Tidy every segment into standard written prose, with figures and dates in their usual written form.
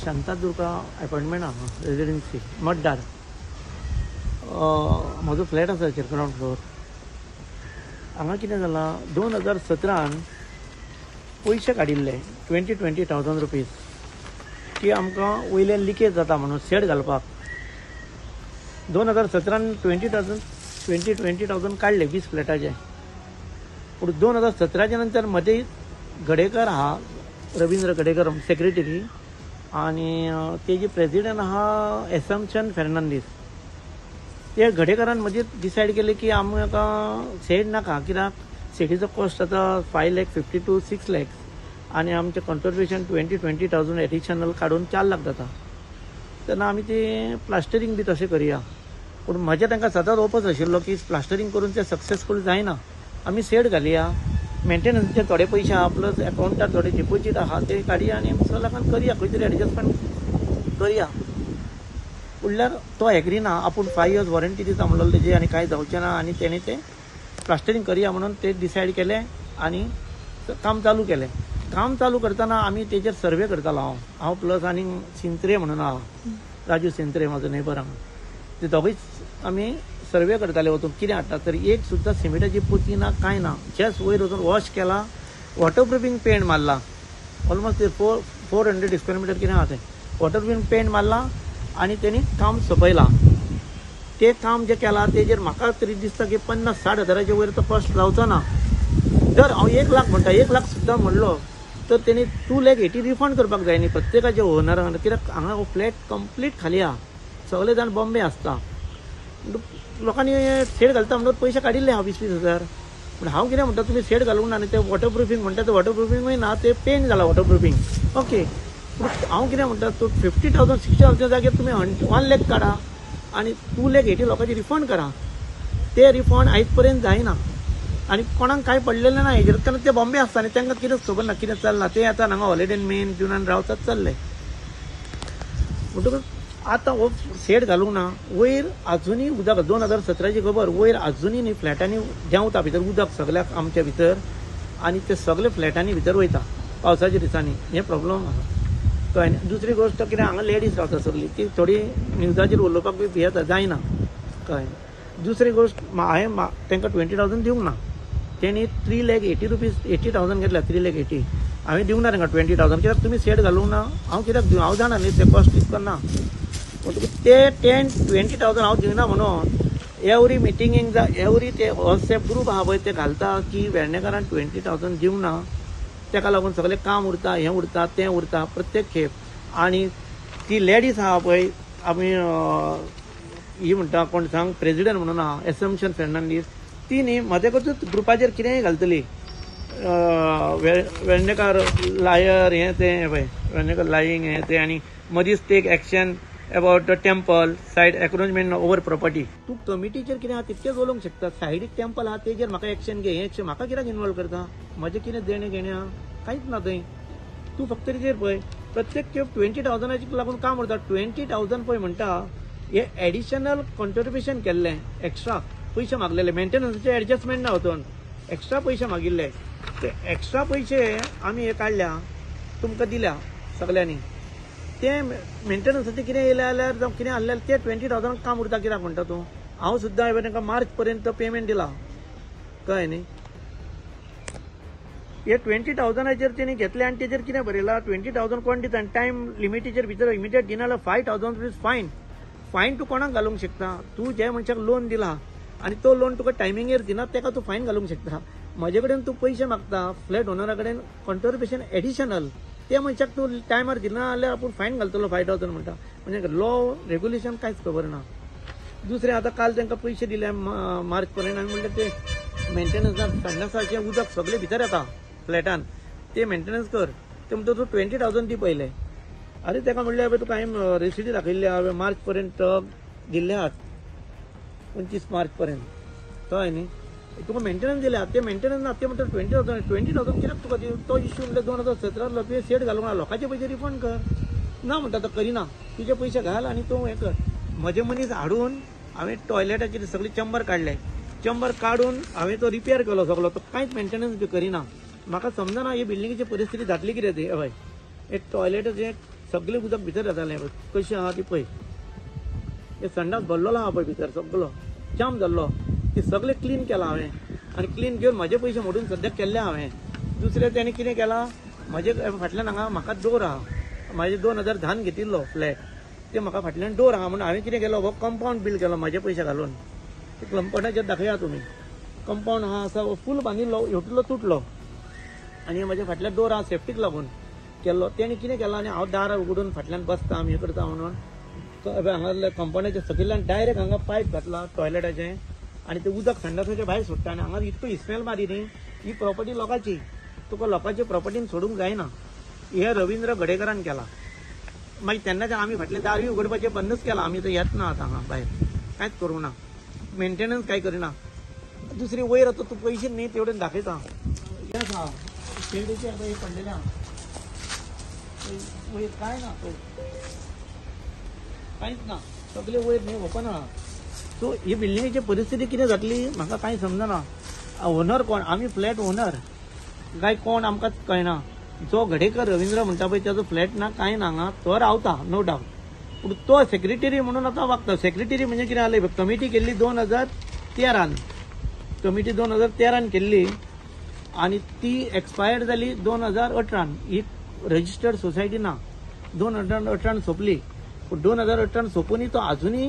Shantadurga apartment आहा, residency मड्डार. म्हजो flat आसा हेचेर ग्रावंड फ्लोर. हांगा कितें जालां, 2017 पयशे काडिल्ले 20,000 रुपीज की आमकां वयल्यान लिकेज जाता म्हणून शेड घालपाक. 2017 20,000 काडले 20 फ्लॅटाचे. पूण 2017 नंतर मदें गडेकर आहा, रविंद्र गडेकर सेक्रेटरी, आनी तेजी प्रेजिडेंट आहा एसम्पशन फेर्नांडीस. ते गडेकरान मदींच डिसायड केलें की आमकां शेड नाका, कित्याक शेडीचो कॉस्ट आतां 5,50,000 टू 6 lakhs आनी आमचें कॉन्ट्रिब्युशन 20,000 एडिशनल काडून 4 लाख जाता. तेन्ना आमी ते प्लास्टरींग बी तशें करया. पूण म्हजें तांकां सदांच ओपज आशिल्लो की प्लास्टरींग करून तें सक्सेसफूल जायना, आमी शेड घालया, मेंटेनन्सचे थोडे पयशे आहा प्लस एकावंटार थोडे डिपोजीट आहा ते काडया आनी 6 लाखान करया, खंय तरी एडजस्टमेंट करया. म्हणल्यार तो एग्री ना, आपूण 5 years warranty दिता म्हणलो तेजी आनी कांय जावचें ना, आनी तेणें तें प्लास्टरींग करया म्हणून ते डिसायड केलें आनी काम चालू केलें. काम चालू करतना आमी तेजेर सर्वे करतालो. हांव प्लस आनी सिंत्रे म्हणून आहा, राजू सिंत्रे म्हाजो नेबर हांगा, ते दोगूय आमी सर्वे करताले वचून कितें हाडटा. तर एक सुद्दां सिमेंटाची पोती ना, कांय ना, जस्ट वयर वचून वॉश केला, वॉटरप्रुफींग पेंट मारला, ऑलमोस्ट 400 स्क्वेअर मिटर कितें आहा तें वॉटरप्रुफींग पेंट मारला आनी तेणी काम सोंपयलां. तें काम जें केलां तेजेर म्हाका तरी दिसता की 50-60 हजाराचे वयर तो कॉस्ट जावचो ना. जर हांव 1 लाख म्हणटा, 1 लाख सुद्दां म्हणलो तर तेणी 2,80,000 रिफंड करपाक जाय न्ही प्रत्येकाच्या ओनरान, कित्याक हांगा हो फ्लॅट कंप्लीट खाली आहा, सगळे जाण बॉम्बे आसता, लोकांनी शेड घालता म्हणून पयशे काडिल्ले आहा 20-20 हजार. पूण हांव कितें म्हणटा, तुमी शेड घालूंक ना आनी ते वॉटरप्रुफींग म्हणटा ते वॉटरप्रुफिंगूय ना, ते पेंट जाला वॉटरप्रुफींग. ओके, पूण हांव कितें म्हणटा, तूं 50,000 60,000 जाग्यार तुमी 1 लाख काडा आनी 2,80,000 लोकांचे रिफंड करा. ते रिफंड आयज पर्यंत जायना आनी कोणाक कांय पडलेलें ना हेजेर, कारण ते बॉम्बे आसता आनी तांकां कितेंच खबर ना कितें चल्लां. ते आतां हांगा हॉलिडेन मेन जुनान रावतात चल्ले. म्हणटकूच आतां हो शेड घालूंक ना, वयर आजुनूय उदक, 2017 खबर, वयर आजुनूय न्ही फ्लॅटांनी देंवता भितर उदक सगल्याक आमच्या भितर, आनी ते सगळे फ्लॅटांनी भितर वयता पावसाच्या दिसांनी. हें प्रॉब्लम आसा, कळ्ळें. दुसरी गोश्ट कितें, हांगा लेडीज रावता सगळी, ती थोडी न्यूजाचेर उलोवपाक बी भियेता, जायना, कळ्ळें. दुसरी गोश्ट, हांवें तांकां 20,000 दिवंक ना, तेणी 3,80,000 रुपीज 80,000 घेतल्या, 3,80,000. हांवें दिवंक ना तांकां 20,000, कित्याक तुमी शेड घालूंक ना, हांव कित्याक दिवं, हांव जाणा न्ही ते कॉस्ट इतको ना. म्हणटकूच ते 10-20,000 हांव दिवना म्हणून एवरी मिटिंगेक जावं एवरी ते वॉट्सएप ग्रूप आहा पळय ते घालता की वेर्णेकारान 20,000 दिवंक ना, ताका लागून सगळें काम उरता, हें उरता, तें उरता प्रत्येक खेप. आनी ती लेडीज आहा पळय, आमी ही म्हणटा कोण सांग, प्रेजिडेंट म्हणून आहा एसम्पशन फेर्नांडीस, ती न्ही म्हजे कडसून ग्रुपाचेर कितेंय घालतली, वेर्णेकार लायर हें तें पळय, वेर्णेकार लायींग हें तें, आनी मदींच take action about the temple side encroachment over property. तूं कमिटीचेर कितें आहा तितकेंच उलोवंक शकता, सायडीक टेम्पल आहा तेजेर म्हाका एक्शन घे, हें एक्शन म्हाका कित्याक इनवॉल्व करता, म्हजें कितें देणें घेणें आहा, कांयच ना थंय. तूं फक्त तेजेर पळय, प्रत्येक खेप 20,000 लागून काम उरता. 20,000 पळय म्हणटा, हे एडिशनल कॉन्ट्रिब्युशन केल्लें, एक्स्ट्रा पयशे मागलेले, मेंटेनन्साचे एडजस्टमेंट ना वचून एक्स्ट्रा पयशे मागिल्ले, ते एक्स्ट्रा पयशे आमी हे काडल्या तुमकां दिल्या सगल्यांनी. ते मेंटेनन्साचें कितें येयलें जाल्यार जावं कितें आहलें जाल्यार ते 20,000 काम उरता कित्याक म्हणटा तूं. हांव सुद्दां हांवें तांकां मार्च पर्यंत पेमेंट दिला, कळ्ळें न्ही. हे 20,000 तेणी घेतले आनी तेजेर कितें बरयलां, 20,000 कोण दिता आनी टायम लिमिटीचेर भितर इमिडिएट दिना जाल्यार 5,000 रुपीज फायन. फायन तूं कोणाक घालूंक शकता, तूं जे मनशाक लोन दिला आनी तो लोन तुका टायमिंगेर दिना ताका तूं फायन घालूंक शकता. म्हजे कडेन तूं पयशे मागता, फ्लॅट ओनरा कडेन कॉन्ट्रिब्युशन एडिशनल, ते मनशाक तूं टायमार दिना जाल्यार आपूण फायन घालतलो 5,000 म्हणटा. म्हणजे लॉ रेगुलेशन कांयच खबर ना. दुसरें, आतां काल तांकां पयशे दिले मार्च पर्यंत, आनी म्हणलें ते मेंटेनन्साक संडासाचें उदक सगळें भितर येता फ्लॅटान, ते मेंटेनन्स कर. ते म्हणटा तूं 20,000 दी पयलें. आरे ताका म्हणलें हांवें तुका हांवें रेसिटी दाखयल्ली, हांवें मार्च पर्यंत दिल्ले आहात, 25 मार्च पर्यंत, कळ्ळें न्ही. तुका मेंटेनन्स दिल्या, ते मेंटेनन्स ना, ते म्हणटा 20,000 20,000 कित्याक तुका दिवं. तो इश्यू म्हणल्यार 2017 तुवें शेड घालूंक ना, लोकांचे पयशे रिफंड कर ना म्हणटा, तो करिना, तुजे पयशे घाल आनी तूं हें कर. म्हजे मनीस हाडून हांवें टॉयलेटाचेर सगळे चंबर काडले, चंबर काडून हांवें तो रिपेर केलो सगलो, तो कांयच मेंटेनन्स बी करिना. म्हाका समजना ही बिल्डिंगेची परिस्थिती जातली कितें ती. हय, हे टॉयलेटाचें सगळें उदक भितर येतालें. कशें आहा ती पळय, हे संडास भरलेलो आहा पळय भितर सगळो जाम जाल्लो. ती सगळें क्लीन केलां हांवें आनी क्लीन घेवन म्हाजे पयशे मोडून सद्याक केल्ले हांवें. दुसरें तेणें कितें केलां, म्हजे फाटल्यान हांगा म्हाका डोर आहा, म्हाजे 2010 घेतिल्लो फ्लॅट, ते म्हाका फाटल्यान डोर आहा म्हणून हांवें कितें केलो, हो कंपावंड बिल्ड केलो म्हाजे पयशे घालून. ते कंपावंडाचेर दाखया तुमी, कंपावंड आहा आसा फूल बांदिल्लो, हेवटेलो तुटलो आनी म्हाज्या फाटल्यान डोर आहा सेफ्टीक लागून केल्लो. तेणें कितें केलां आनी हांव दार उगडून फाटल्यान बसता आमी हें करता म्हणून हांगा कंपावंडाच्या सकयल्यान डायरेक्ट हांगा पायप घातला टॉयलेटाचें आनी ते उदक संडासाच्या भायर सोडटा आनी हांगा इतको स्मेल मारी न्ही. ही प्रॉपर्टी लोकांची, तुका लोकांचे प्रॉपर्टीन सोडूंक जायना. हे रविंद्र गडेकरान केला. मागीर तेन्नाच्यान आमी फाटलें दारूय उगडपाचें बंदच केलां. आमी तर येत ना आतां हांगा भायर, कांयच करूंक ना, मेंटेनन्स कांय करिना. दुसरी वयर आतां तूं पयशे न्ही तेवटेन दाखयता. हें आसा शेडीचें आतां हें पडलेलें आहा वयर, कांय ना पळय, कांयच ना, सगळें वयर न्ही ओपन आहा. सो ही बिल्डिंगेची परिस्थिती कितें जातली म्हाका कांय समजना. ओनर कोण, आमी फ्लॅट ओनर काय कोण आमकां कळना. जो गडेकर रविंद्र म्हणटा पळय ताजो फ्लॅट ना कांय ना हांगा, तो रावता नो डावट, पूण तो सेक्रेटरी म्हणून आतां वागता. सेक्रेटरी म्हणजे कितें जालें, कमिटी केल्ली 2013, कमिटी 2013 केल्ली आनी ती एक्सपायर्ड जाली 2018. ही रजिस्टर्ड सोसायटी ना, 2018 सोंपली. पूण 2018 सोंपूनय तो आजुनूय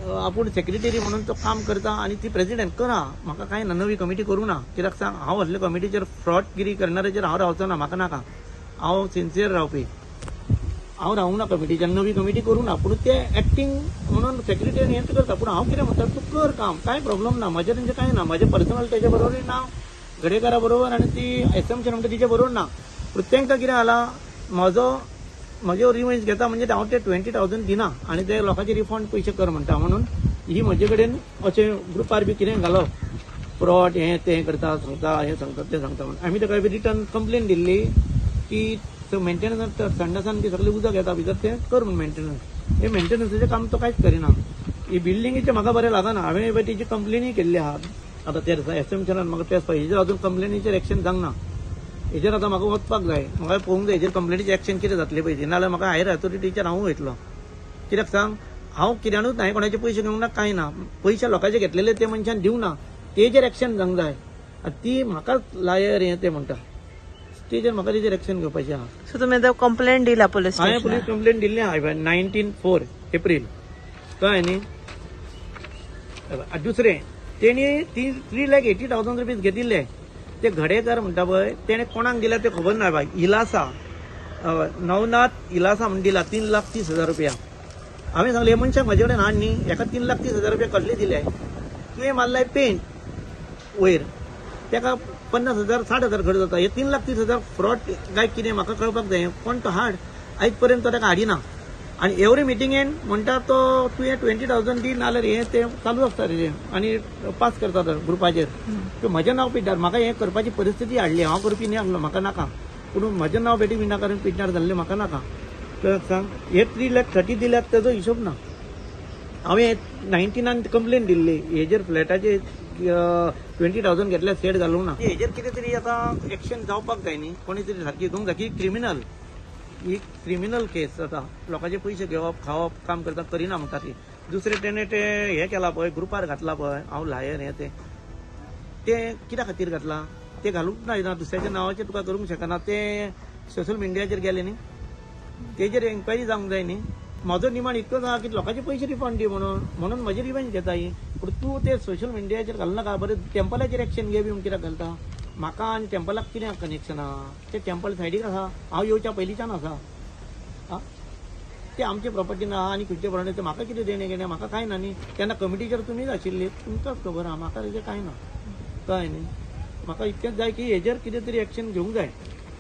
आपूण सेक्रेटरी म्हणून तो काम करता आनी ती प्रेसिडेंट करा. म्हाका कांय ना, नवी कमिटी करूं ना. कित्याक सांग, हांव असले कमिटीचेर फ्रॉडगिरी करणाऱ्याचेर हांव रावचो ना, म्हाका नाका. हांव सिन्सियर रावपी, हांव रावूंक ना कमिटीचेर, नवी कमिटी करूं ना. पूण ते एक्टींग म्हणून सेक्रेटरी हें करता. पूण हांव कितें म्हणटा, तूं कर काम, कांय प्रॉब्लम ना, म्हजें तेंचें कांय ना, म्हजें पर्सनल तेजे बरोबर ना, गडेकारा बरोबर आनी ती एसएमशन म्हणटा तिचे बरोबर ना. पूण तांकां कितें जालां, म्हजो रिवेंज घेता म्हणजे हांव ते 20,000 दिना आनी ते लोकांचे रिफंड पयशे कर म्हणटा. म्हणून ही म्हजे कडेन अशें ग्रुपार बी कितें घालप, फ्रॉड हें तें करता, सांगता हें सांगता तें सांगता म्हणून. आमी ताका रिटर्न कंप्लेन दिल्ली की मेंटेनन्स संडासान बी सगळें उदक येता भितर, तें कर म्हूण मेंटेनन्स. हे मेंटेनन्साचें काम तो कांयच करिना. ही बिल्डिंगेचें म्हाका बरें लागना. हांवें तेजी कंप्लेनूय केल्ली आहा. आतां ते एसएमशनान म्हाका ते हेजेर अजून कंप्लेनीचेर एक्शन जावंक ना. हेजेर आतां म्हाका वचपाक जाय, म्हाका पळोवंक जाय हेजेर कंप्लेनीचें एक्शन कितें जातलें पळय ती, नाजाल्यार म्हाका हायर अथॉरिटीचेर हांव वयतलो. कित्याक सांग, हांव कित्यानूच हांवें कोणाचे पयशे घेवंक ना, कांय ना. पयशे लोकांचे घेतलेले ते मनशान दिवंक ना, तेजेर एक्शन जावंक जाय. आनी ती म्हाकाच लायर हें तें म्हणटा, तेजेर म्हाका तेजेर एक्शन घेवपाचें आहा. सो तुमी आतां कंप्लेन दिला पुलीस? हांवें पुलीस कंप्लेन दिल्ली आहा 19/4 एप्रील, कळ्ळें न्ही. दुसरें तेणी 3,80,000 रुपीज घेतिल्ले. ते घडेकर म्हणटा पळय तेणें कोणाक दिल्या तें खबर ना बाय. इलासा, नवनाथ इलासा म्हण दिला 3,30,000 रुपया. हांवें सांगलें हे मनशाक म्हजे कडेन हाड न्ही, हेका 3,30,000 रुपया कसले दिले? तुवें मारलाय पेंट वयर, तेका 50,000 60,000 खर्च जाता. हे 3,30,000 फ्रॉड काय कितें म्हाका कळपाक जाय. कोण तो हाड, आयज पर्यंत तो ताका हाडिना. आनी एवरी मिटिंगेन म्हणटा तो तुवें 20,000 दी नाल्यार हें तें चालू आसता तेजें आनी पास करता ग्रुपाचेर. म्हजें नांव पिड्ड्यार, म्हाका हें करपाची परिस्थिती हाडली. हांव करपी न्ही आसलो, म्हाका नाका. पूण म्हजें नांव बेटी विनाकारण पिड्ड्यार जाल्लें म्हाका नाका. तर सांग, हे 3,30,000 दिल्यात तेजो हिशोब ना. हांवें 19 कंप्लेन दिल्ली हेजेर फ्लॅटाचे 20,000 घेतल्यार सेट घालूंक ना. हेजेर कितें तरी आतां एक्शन जावपाक जाय न्ही, कोणी तरी सारकी घेवंक जाय की क्रिमिनल, ही क्रिमिनल केस जाता. लोकांचे पयशे घेवप खावप काम करता करिना म्हणटा ती. दुसरें तेणें तें हें केलां पळय, ग्रुपार घातलां पळय हांव लायर हें तें, तें कित्या खातीर घातलां तें घालूंक ना, दुसऱ्याच्या नांवाचेर तुका करूंक शकना. तें सोशल मिडियाचेर गेलें न्ही, तेजेर एन्क्वायरी जावंक जाय न्ही. म्हजो डिमांड इतकोच आहा की लोकांचे पयशे रिफंड दी म्हणून, म्हणून म्हजी रिवेंज घेता ही. पूण तूं ते सोशल मिडियाचेर घालू नाका. बरें टेम्पलाचेर एक्शन घे बी म्हूण कित्याक घालता? म्हाका आनी टेम्पलाक कितें कनेक्शन आहा? तें टेम्पल सायडीक आसा, हांव येवच्या पयलींच्यान आसा. आं, ते आमचे प्रॉपर्टी ना आनी खंयचे प्रॉपर्टी ते म्हाका कितें देणें घेणें म्हाका कांय ना न्ही. तेन्ना कमिटीचेर तुमीच आशिल्ली, तुमकांच खबर आहा, म्हाका तेजें कांय ना, कळ्ळें न्ही. म्हाका इतकेंच जाय की हेजेर कितें तरी एक्शन घेवंक जाय.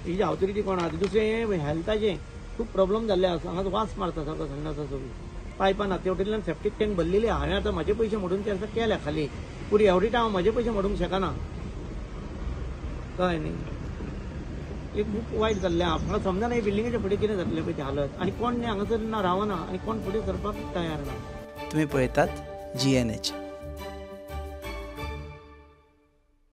ही जी ऑथॉरिटी कोण आहा. दुसरें हेल्थाचें खूब प्रॉब्लम जाल्ले आसा. हांगा वास मारता सारको संडासाचो बी, पायपां ना, ते वटेंतल्यान सेप्टीक टँक भरलेली आहा. हांवें आतां म्हजे पयशे मोडून ते केल्या खाली, पूण एवरी टायम हांव म्हजे पयशे मोडूंक शकना, कळ्ळें न्ही. एक खूब वायट जाल्लें आहा. म्हाका समजना ही बिल्डिंगेच्या फुडें कितें जातलें पळय ती हालत. आनी कोण न्ही हांगासर ना रावना आनी कोण फुडें सरपाक तयार ना. तुमी पळयतात GNH.